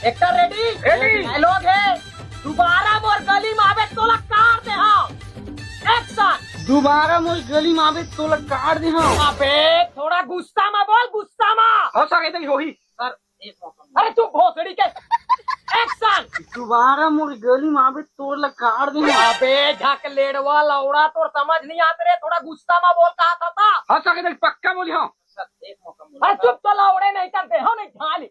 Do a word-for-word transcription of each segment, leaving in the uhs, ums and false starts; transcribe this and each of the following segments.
Actor ready? Ready। Dialogue हे, दोबारा मोर गली में आबे तोला काट दे हंव। Action। दोबारा मोर गली में आबे तोला काट दे हंव। अबे थोड़ा गुस्सा में बोल, गुस्सा में। हाँ सर, एकदम होही। सर, एक मौका। अरे चुप भोसड़ी के। Action। दोबारा मोर गली में आबे तोला काट दे हंव। अबे झकलेड़वा लौड़ा, तोर समझ नहीं आत रे, थोड़ा गुस्सा में बोल कहा था, था। हाँ सर, एकदम पक्का बोली हंव। सर, एक मौका। अरे चुप तो लौड़े, नहीं तो देहंव नहीं झाली।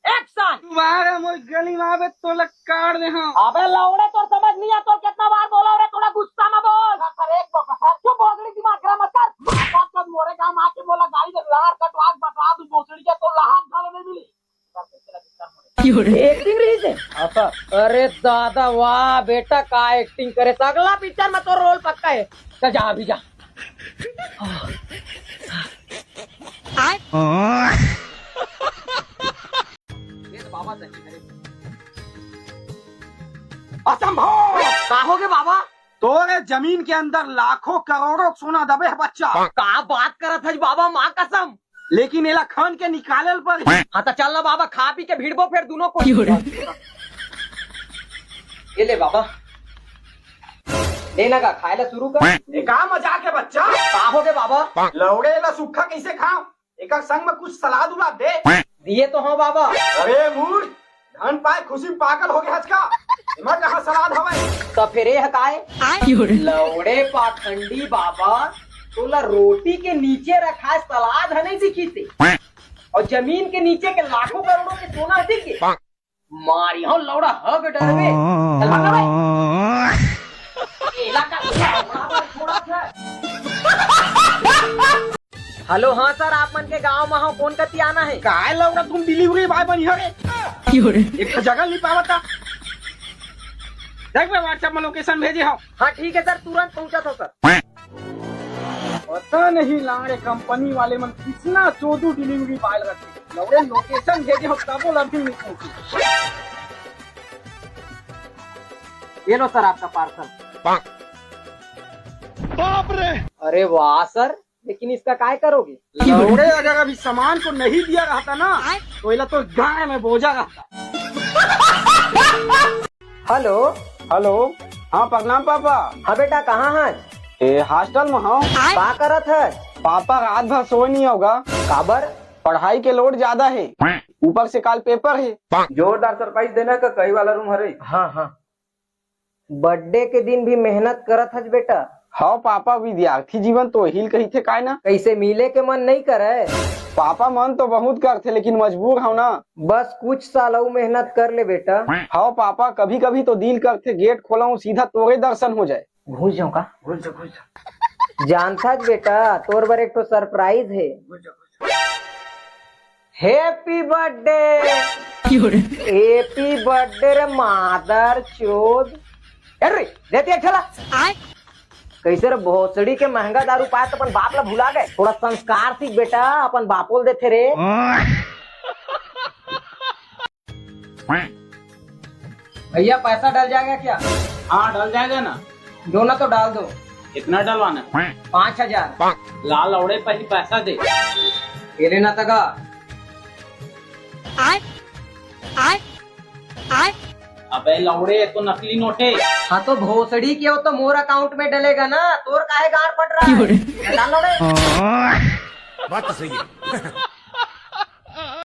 Action। दोबारा मोर गली में आबे तोला काट दे हंव। अबे लौड़े तोर समझ नहीं आ, तोर कितना बार बोला रे, थोड़ा गुस्सा में बोल। सर, एक बार, सर, चुप भोसड़ी, दिमाग खराब मत कर। बात कर, मोरे काम आके मोला गाड़ी के लार कटवा के बटवा दू भोसड़ी के, तो लाहन झालो नहीं मिली। Acting रही से? हाँ सर। अरे दादा वाह बेटा, का acting करे। अगला picture में तो role पक्का हे। चल जा अभी जा। असंभव! का होगे बाबा? तोरे जमीन के अंदर लाखों करोड़ों सोना दबे हे बच्चा। का बात करत हस बाबा, माँ कसम। लेकिन एला खन के निकाले ल परही। हाँ त चल ना बाबा, खा पी के भिड़बो फेर दूनों कोई। ये ले बाबा, ले ना का खाए ला शुरू कर। ये का मजाक हे बच्चा? का होगे बाबा? लौड़े ला सुक्खा कैसे खाओ? एकर संग में कुछ सलाद उलाद दे। दिए तो हंव बाबा। अरे मूर्ख, धन पाए खुशी में पागल होगे हस का? एमा कहाँ सलाद हवय? त फेर ये ह काय? लौड़े पाखंडी बाबा, तोला रोटी के नीचे रखाए सलाद ह नहीं दिखिस हे? अउ जमीन के नीचे के लाखों करोड़ों के सोना ह दिख गे? मारिहंव लौड़ा हग डरबे। चल भाग ना बे। एला का लौड़ा बर छोड़ा था। Hello, हाँ सर, आप मन के गांव में हंव, कोन कति आना हे? काय लौड़ा तुम delivery boy बनिहा रे? एक ठो जगह नहीं पावत था। देख बे WhatsApp में location भेजे हंव। हाँ ठीक हे सर, तुरंत पहुंचत हंव सर। पता नहीं लाड़े कंपनी वाले मन कितना चोदू delivery boy रखे। लौड़े location भेजे हंव तबो ला भी नहीं पहुंची। ये लो सर आपका parcel। बाप रे! अरे वाह सर, लेकिन इसका काय करोगे? लौड़े अगर अभी सामान को नहीं दिया रहता ना, तो एला तो गाय में बोझा रहता। Hello। Hello। हाँ, प्रणाम पापा। हाँ बेटा, कहाँ हस? ए, hostel में हंव। का करत हस? पापा रात भर सोए नहीं हव गा। काबर? पढ़ाई के load ज्यादा हे, ऊपर से काल paper हे। जोरदार surprise देना का कही वाला room हरे। हाँ, हाँ। Birthday के दिन भी मेहनत करत हस बेटा। हव पापा, विद्यार्थी जीवन तो एही ल कहिथे काय ना। कइसे मिले के मन नइ करय? पापा, मन तो बहुत करथे लेकिन मजबूर हव ना। बस कुछ साल अउ मेहनत कर ले बेटा। हव पापा, कभी कभी तो दिल करथे gate खोलंव, सीधा तोरे दर्शन हो जाय। घुस जांव का? घुस जा, घुस जा। जानथस बेटा, तोर बर एक ठो surprise हे। घुस जा, घुस जा। Happy birthday। Happy birthday रे मादर चोद। अरे, दे दे ठेला। कइसे रे भोसड़ी के महंगा दारू पाय त अपन बाप ला भुला गे। थोड़ा संस्कार सीख बेटा, अपन बापो ल देथे रे। भैया, पैसा डल जाएगा क्या? हाँ, डल जाएगा ना। दो ना तो डाल दो। कितना डलवाना है? पाँच हजार। ला लौड़े, पहले पैसा दे। ये लेना तगा। आय, आय, आय। अबे लौड़े, ये तो नकली नोट है। हाँ, तो भोसड़ी के हो तो मोर account में डलेगा ना, तोर काहे गांड फट रहा है? ये डाल लौड़े। बात तो सही है।